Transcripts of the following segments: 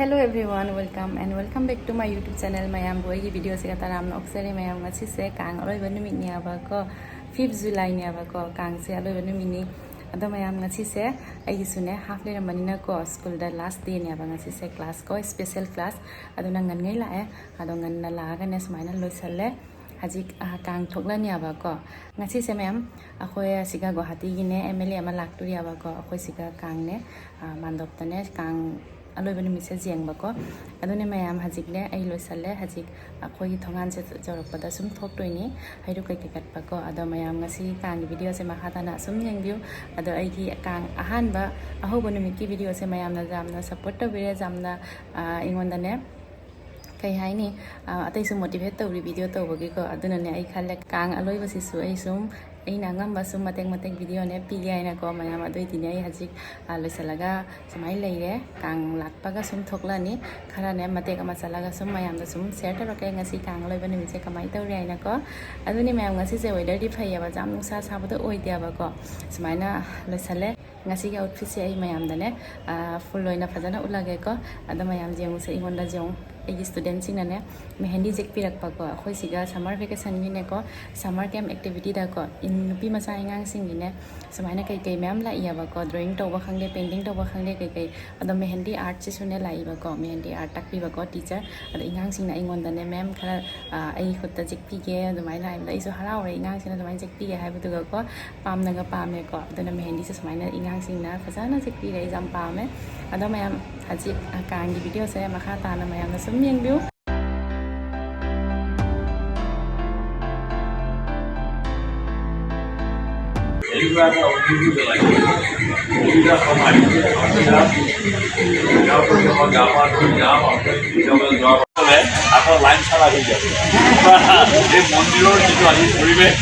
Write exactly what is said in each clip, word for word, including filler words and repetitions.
Hello everyone, welcome and welcome back to my YouTube channel. ꯃꯌꯥꯝꯕꯨ ꯑꯩꯒꯤ ꯚꯤꯗꯤꯑꯣꯁꯤꯒ ꯇꯔꯥꯝꯅ ꯑꯣꯛꯆꯔꯤ꯫ ꯃꯌꯥꯝ, ꯉꯁꯤꯁꯦ ꯀꯥꯡ ꯑꯔꯣꯏꯕ ꯅꯨꯃꯤꯠꯅꯦꯕꯀꯣ, fifth Julyꯅꯦꯕꯀꯣ, ꯀꯥꯡꯁꯦ ꯑꯔꯣꯏꯕ ꯅꯨꯃꯤꯠꯅꯤ꯫ ꯑꯗꯣ ꯃꯌꯥꯝ, ꯉꯁꯤꯁꯦ ꯑꯩꯒꯤꯁꯨꯅꯦ half ꯂꯩꯔꯝꯕꯅꯤꯅꯀꯣ, ꯁ꯭ꯀꯨꯜꯗ last dayꯅꯦꯕ ꯉꯁꯤꯁꯦ, class ꯀꯣ, special class꯫ ꯑꯗꯨꯅ ꯉꯟꯉꯩ ꯂꯥꯛꯑꯦ꯫ ꯑꯗꯣ ꯉꯟꯅ ꯂꯥꯛꯑꯒꯅꯦ ꯁꯨꯃꯥꯏꯅ ꯂꯣꯏꯁꯜꯂꯦ꯫ ꯍꯧꯖꯤꯛ, ꯑ, ꯀꯥꯡ ꯊꯣꯛꯂꯅꯦꯕꯀꯣ꯫ ꯉꯁꯤꯁꯦ ꯃꯌꯥꯝ, ꯑꯩꯈꯣꯏ ꯑꯁꯤꯒ ꯒꯨꯋꯥꯍꯥꯇꯤꯒꯤꯅꯦ MLA ꯑꯃ ꯂꯥꯛꯇꯣꯔꯤꯑꯕꯀꯣ꯫ ꯑꯩꯈꯣꯏ ꯁꯤꯒ ꯀꯥꯡꯅꯦ, ꯑ, ꯃꯥꯟꯗꯣꯞꯇꯅꯦ ꯀꯥꯡ ꯑꯂꯣꯏꯕ ꯅꯨꯃꯤꯠꯁꯦ ꯌꯦꯡꯕꯀꯣ꯫ ꯑꯗꯨꯅꯦ ꯃꯌꯥꯝ, ꯍꯧꯖꯤꯛꯅꯦ ꯑꯩ ꯂꯣꯏꯁꯜꯂꯦ꯫ ꯍꯧꯖꯤꯛ ꯑꯩꯈꯣꯏꯒꯤ ꯊꯣꯡꯒꯥꯟꯁꯦ ꯌꯧꯔꯛꯄꯗ ꯁꯨꯝ ꯊꯣꯛꯇꯣꯏꯅꯤ, ꯍꯩꯔꯨꯛ ꯀꯩꯀꯩ ꯀꯠꯄꯀꯣ꯫ ꯑꯗꯣ ꯃꯌꯥꯝ, ꯉꯁꯤ ꯀꯥꯡꯒꯤ ꯚꯤꯗꯤꯑꯣꯁꯦ ꯃꯈꯥ ꯇꯥꯅ ꯁꯨꯝ ꯌꯦꯡꯕꯤꯌꯨ꯫ ꯑꯗꯣ ꯑꯩꯒꯤ ꯀꯥꯡ ꯑꯍꯥꯟꯕ ꯑꯍꯧꯕ ꯅꯨꯃꯤꯠꯀꯤ ꯚꯤꯗꯤꯑꯣꯁꯦ ꯃꯌꯥꯝꯅ ꯌꯥꯝꯅ support ꯇꯧꯕꯤꯔꯦ, ꯌꯥꯝꯅ, ꯑ, ꯑꯩꯉꯣꯟꯗꯅꯦ ꯀꯩ ꯍꯥꯏꯅꯤ, ꯑ, ꯑꯇꯩꯁꯨ motivate ꯇꯧꯔꯤ ꯚꯤꯗꯤꯑꯣ ꯇꯧꯕꯒꯤꯀꯣ꯫ ꯑꯗꯨꯅꯅꯦ ꯑꯩ ꯈꯜꯂꯦ, ꯀꯥꯡ ꯑꯂꯣꯏꯕꯁꯤꯁꯨ ꯑꯩ ꯁꯨꯝ ꯑꯩꯅ ꯑꯉꯝꯕ ꯁꯨꯝ ꯃꯇꯦꯛ ꯃꯇꯦꯛ ꯚꯤꯗꯤꯑꯣꯅꯦ ꯄꯤꯒꯦ ꯍꯥꯏꯅꯀꯣ ꯃꯌꯥꯝ꯫ ꯑꯗꯨꯏꯗꯤꯅꯦ ꯑꯩ ꯍꯧꯖꯤꯛ, ꯑ, ꯂꯣꯏꯁꯤꯜꯂꯒ ꯁꯨꯃꯥꯏꯅ ꯂꯩꯔꯦ꯫ ꯀꯥꯡ ꯂꯥꯛꯄꯒ ꯁꯨꯝ ꯊꯣꯛꯂꯛꯑꯅꯤ꯫ ꯈꯔꯅꯦ ꯃꯇꯦꯛ ꯑꯃ ꯆꯠꯂꯒ ꯁꯨꯝ ꯃꯌꯥꯝꯗ ꯁꯨꯝ share ꯇꯧꯔꯛꯀꯦ, ꯉꯁꯤ ꯀꯥꯡ ꯑꯂꯣꯏꯕ ꯅꯨꯃꯤꯠꯁꯦ ꯀꯃꯥꯏꯅ ꯇꯧꯔꯤ ꯍꯥꯏꯅꯀꯣ꯫ ꯑꯗꯨꯅꯤ ꯃꯌꯥꯝ, ꯉꯁꯤꯁꯦ weatherꯗꯤ ꯐꯩꯌꯦꯕ, ꯌꯥꯝ ꯅꯨꯡꯁꯥ ꯁꯥꯕꯗꯣ ꯑꯣꯏꯗꯦꯕꯀꯣ꯫ ꯁꯨꯃꯥꯏꯅ ꯂꯣꯏꯁꯜꯂꯦ꯫ ꯉꯁꯤꯒꯤ outfitꯁꯦ ꯑꯩ ꯃꯌꯥꯝꯗꯅꯦ, ꯑ, full ꯑꯣꯏꯅ ꯐꯖꯅ ꯎꯠꯂꯒꯦꯀꯣ꯫ ꯑꯗꯣ ꯃꯌꯥꯝ ꯌꯦꯡꯉꯨꯁꯦ, ꯑꯩꯉꯣꯟꯗ ꯌꯦꯡꯉꯨ, ꯑꯩꯒꯤ studentꯁꯤꯡꯅꯅꯦ ꯃꯦꯍꯦꯟꯗꯤ ꯌꯦꯛꯄꯤꯔꯛꯄꯀꯣ꯫ ꯑꯩꯈꯣꯏ ꯁꯤꯒ summer vacationꯒꯤꯅꯦꯀꯣ, summer camp activityꯗꯀꯣ, ꯏꯟ-, ꯅꯨꯄꯤ ꯃꯆꯥ ꯑꯉꯥꯡꯁꯤꯡꯒꯤꯅꯦ ꯁꯨꯃꯥꯏꯅ ꯀꯩꯀꯩ ꯃꯌꯥꯝ ꯂꯥꯛꯏꯑꯕꯀꯣ, drawing ꯇꯧꯕ ꯈꯪꯗꯦ, painting ꯇꯧꯕ ꯈꯪꯗꯦ, ꯀꯩꯀꯩ꯫ ꯑꯗꯣ ꯃꯦꯍꯦꯟꯗꯤ artꯁꯤꯁꯨꯅꯦ ꯂꯥꯛꯏꯕꯀꯣ, ꯃꯦꯍꯦꯟꯗꯤ art ꯇꯥꯛꯄꯤꯕꯀꯣ teacher꯫ ꯑꯗꯣ ꯑꯉꯥꯡꯁꯤꯡꯅ ꯑꯩꯉꯣꯟꯗꯅꯦ, "Ma'am, ꯈꯔ, ꯑ, ꯑꯩꯒꯤ ꯈꯨꯠꯇ ꯌꯦꯛꯄꯤꯒꯦ" ꯑꯗꯨꯃꯥꯏꯅ ꯍꯥꯏꯕꯗ ꯑꯩꯁꯨ ꯍꯔꯥꯎꯔꯦ, ꯑꯉꯥꯡꯁꯤꯡꯅ ꯑꯗꯨꯃꯥꯏꯅ ꯌꯦꯛꯄꯤꯒꯦ ꯍꯥꯏꯕꯗꯨꯒꯀꯣ꯫ ꯄꯥꯝꯅꯒ ꯄꯥꯝꯃꯦꯀꯣ꯫ ꯑꯗꯨꯅ ꯃꯦꯍꯦꯟꯗꯤꯁꯦ ꯁꯨꯃꯥꯏꯅ ꯑꯉꯥꯡꯁꯤꯡꯅ ꯐꯖꯅ ꯌꯦꯛꯄꯤꯔꯦ, ꯑꯩꯁꯨ ꯌꯥꯝ ꯄꯥꯝꯃꯦ꯫ ꯑꯗꯣ ꯃꯌꯥꯝ, ꯍꯧꯖꯤꯛ, ꯑ, ꯀꯥꯡꯒꯤ ꯚꯤꯗꯤꯑꯣꯁꯦ ꯃꯈꯥ ꯇꯥꯅ ꯃꯌꯥꯝꯅ ꯁꯨꯝ ꯌꯦꯡꯕꯤꯌꯨ꯫ আকৌ লাইন চালা হৈ যাব। এই মন্দিৰৰ যিটো আজি পৰিৱেশ,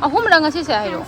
ꯑꯍꯨꯝꯔ ꯉꯁꯤꯁꯦ ꯍꯥꯏꯔꯣ?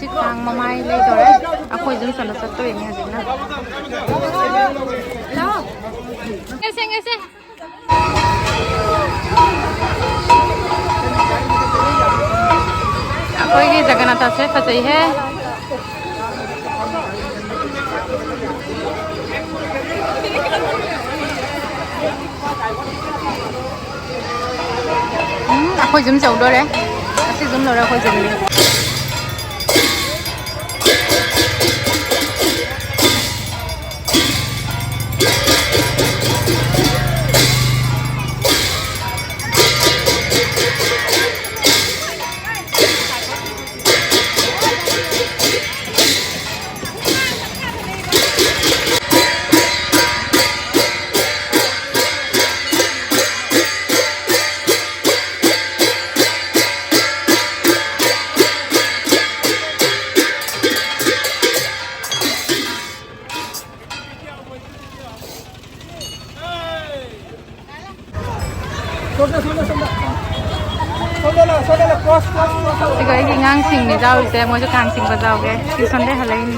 ꯁꯤ ꯀꯥꯡ ꯃꯃꯥꯏ ꯂꯩꯗꯧꯔꯦ꯫ ꯑꯩꯈꯣꯏ ꯑꯗꯨꯝ ꯆꯠꯂ ꯆꯠꯇꯣꯏꯅꯦ ꯍꯧꯖꯤꯛꯅ꯫ ꯂꯥꯛꯑꯣ꯫ ꯉꯥꯏꯁꯦ, ꯉꯥꯏꯁꯦ꯫ ꯑꯩꯈꯣꯏꯒꯤ ꯖꯒꯅꯥꯊꯁꯦ ꯐꯖꯩꯍꯦ꯫ ꯎꯝ, ꯑꯩꯈꯣꯏ ꯌꯨꯝ ꯌꯧꯗꯣꯔꯦ꯫ ꯑꯁꯤ ꯌꯨꯝ ꯂꯣꯏꯔ ꯑꯩꯈꯣꯏ ꯌꯨꯝꯅꯤ꯫ ꯁꯤꯒ ꯑꯩꯒꯤ ꯑꯉꯥꯡꯁꯤꯡꯅꯤ ꯌꯥꯎꯔꯤꯁꯦ, ꯃꯣꯏꯁꯨ ꯀꯥꯡ ꯆꯤꯡꯕ ꯌꯥꯎꯒꯦ꯫ ꯇ꯭ꯌꯨꯁꯟꯗꯩ ꯍꯜꯂꯛꯏꯅꯤ꯫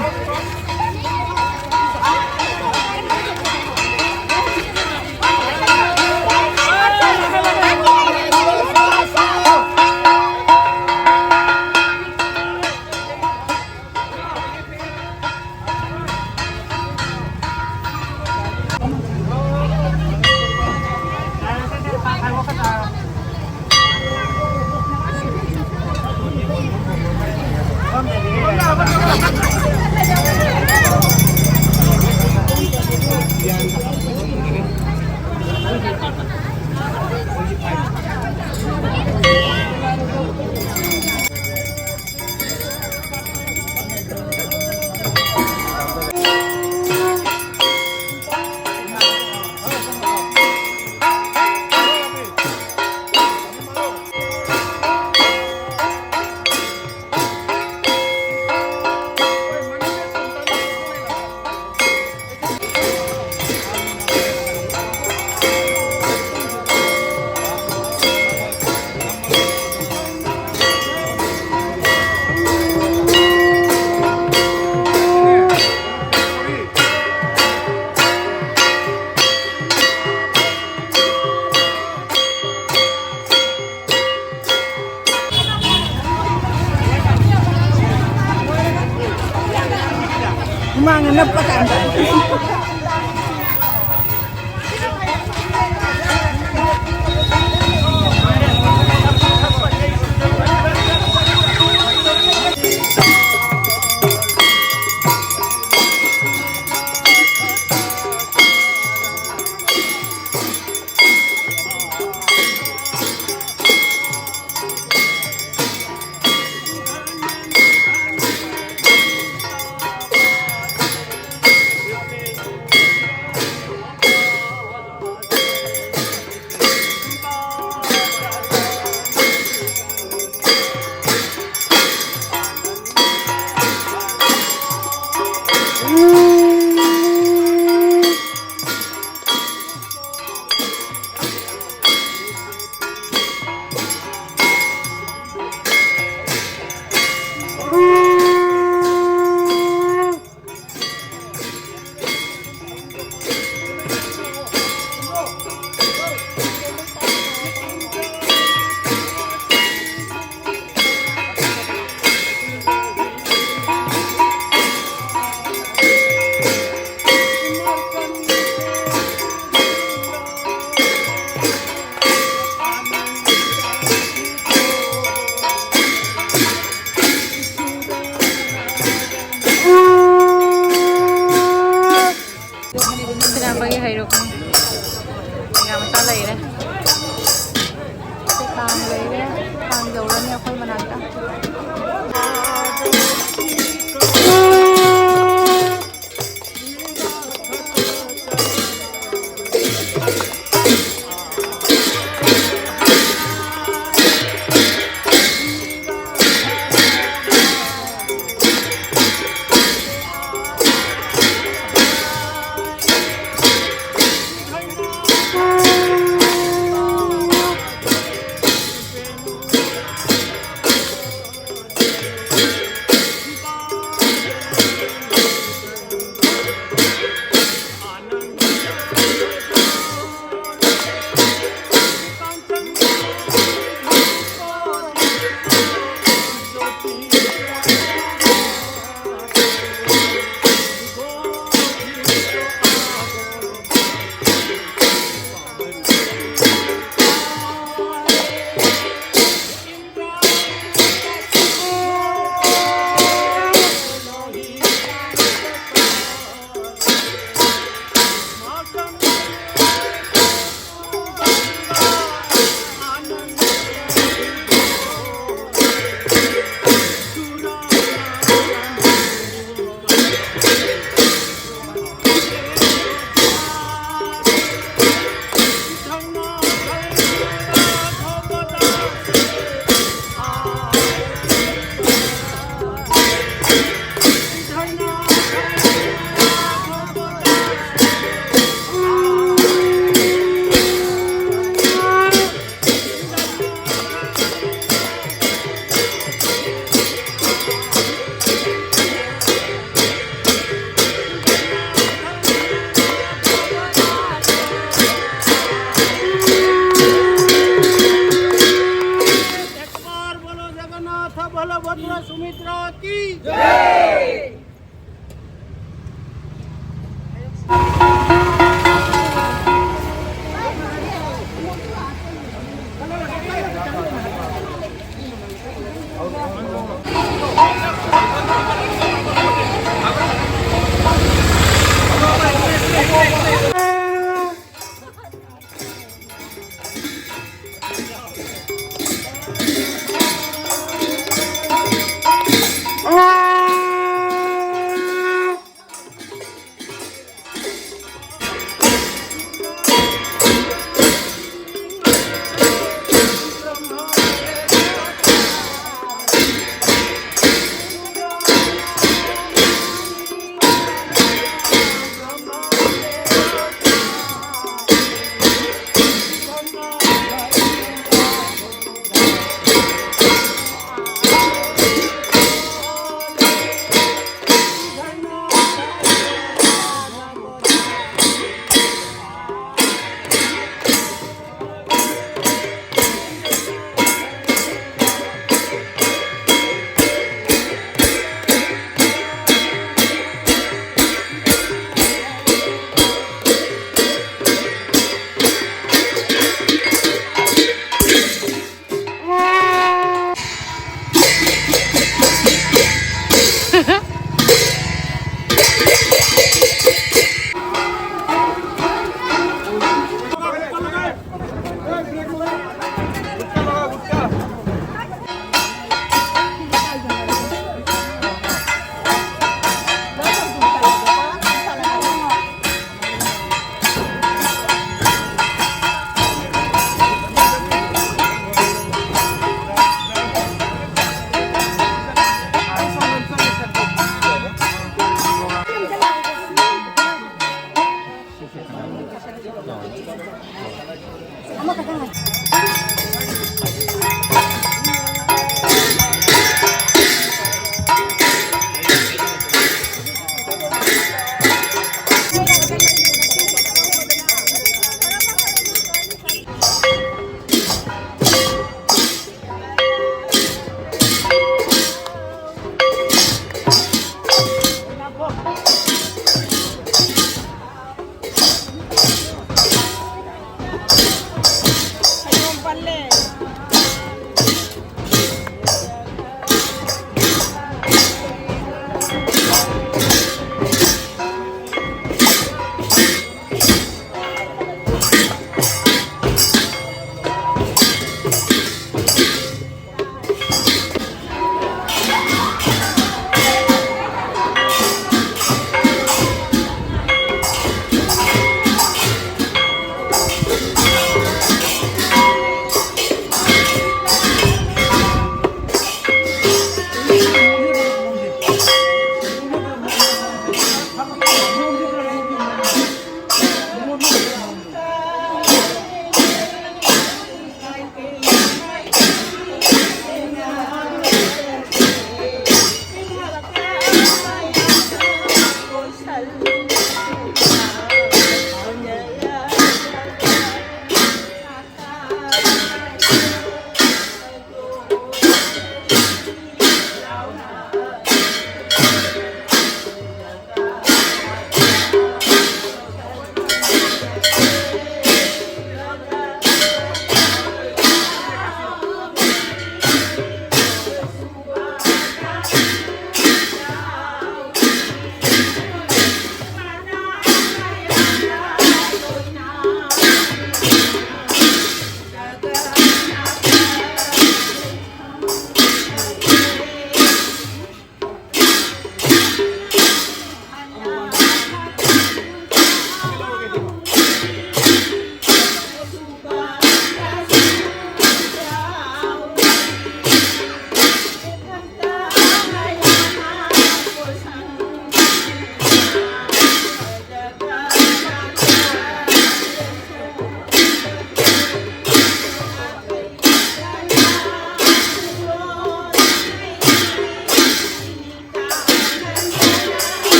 ꯃꯥꯡꯅ ꯅꯞꯄ ꯀꯥꯟꯗ꯫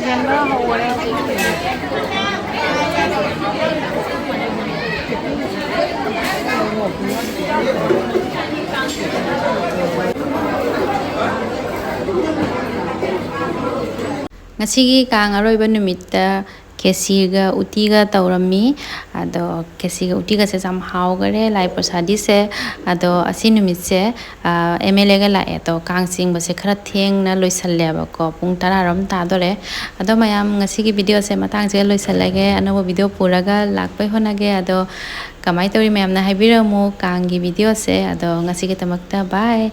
ꯆꯦꯟꯕ ꯍꯧꯔꯦ ꯍꯧꯖꯤꯛ꯫ ꯉꯁꯤꯒꯤ ꯀꯥꯡ ꯑꯔꯣꯏꯕ ꯅꯨꯃꯤꯠꯇ ꯈꯦꯆꯤꯒ ꯎꯇꯤꯒ ꯇꯧꯔꯝꯃꯤ꯫ ꯑꯗꯣ ꯈꯦꯆꯤꯒ ꯎꯇꯤꯒꯁꯦ ꯌꯥꯝ ꯍꯥꯎꯈꯔꯦ, ꯂꯥꯏ ꯄ꯭ꯔꯁꯥꯗꯤꯁꯦ꯫ ꯑꯗꯣ ꯑꯁꯤ ꯅꯨꯃꯤꯠꯁꯦ ꯑꯦꯝ ꯑꯦꯜ ꯑꯦꯒ ꯂꯥꯛꯑꯦ꯫ ꯑꯗꯣ ꯀꯥꯡ ꯆꯤꯡꯕꯁꯦ ꯈꯔ ꯊꯦꯡꯅ ꯂꯣꯏꯁꯜꯂꯦꯕꯀꯣ, ꯄꯨꯡ ꯇꯔꯥꯔꯣꯝ ꯇꯥꯗꯣꯔꯦ꯫ ꯑꯗꯣ ꯃꯌꯥꯝ, ꯉꯁꯤꯒꯤ ꯚꯤꯗꯤꯑꯣꯁꯦ ꯃꯇꯥꯡꯁꯤꯗ ꯂꯣꯏꯁꯜꯂꯒꯦ꯫ ꯑꯅꯧꯕ ꯚꯤꯗꯤꯑꯣ ꯄꯨꯔꯒ ꯂꯥꯛꯄꯩ ꯍꯣꯠꯅꯒꯦ꯫ ꯑꯗꯣ ꯀꯃꯥꯏꯅ ꯇꯧꯔꯤ ꯃꯌꯥꯝꯅ ꯍꯥꯏꯕꯤꯔꯝꯃꯨ ꯀꯥꯡꯒꯤ ꯚꯤꯗꯤꯑꯣꯁꯦ꯫ ꯑꯗꯣ ꯉꯁꯤꯒꯤꯗꯃꯛꯇ ꯕꯥꯏ꯫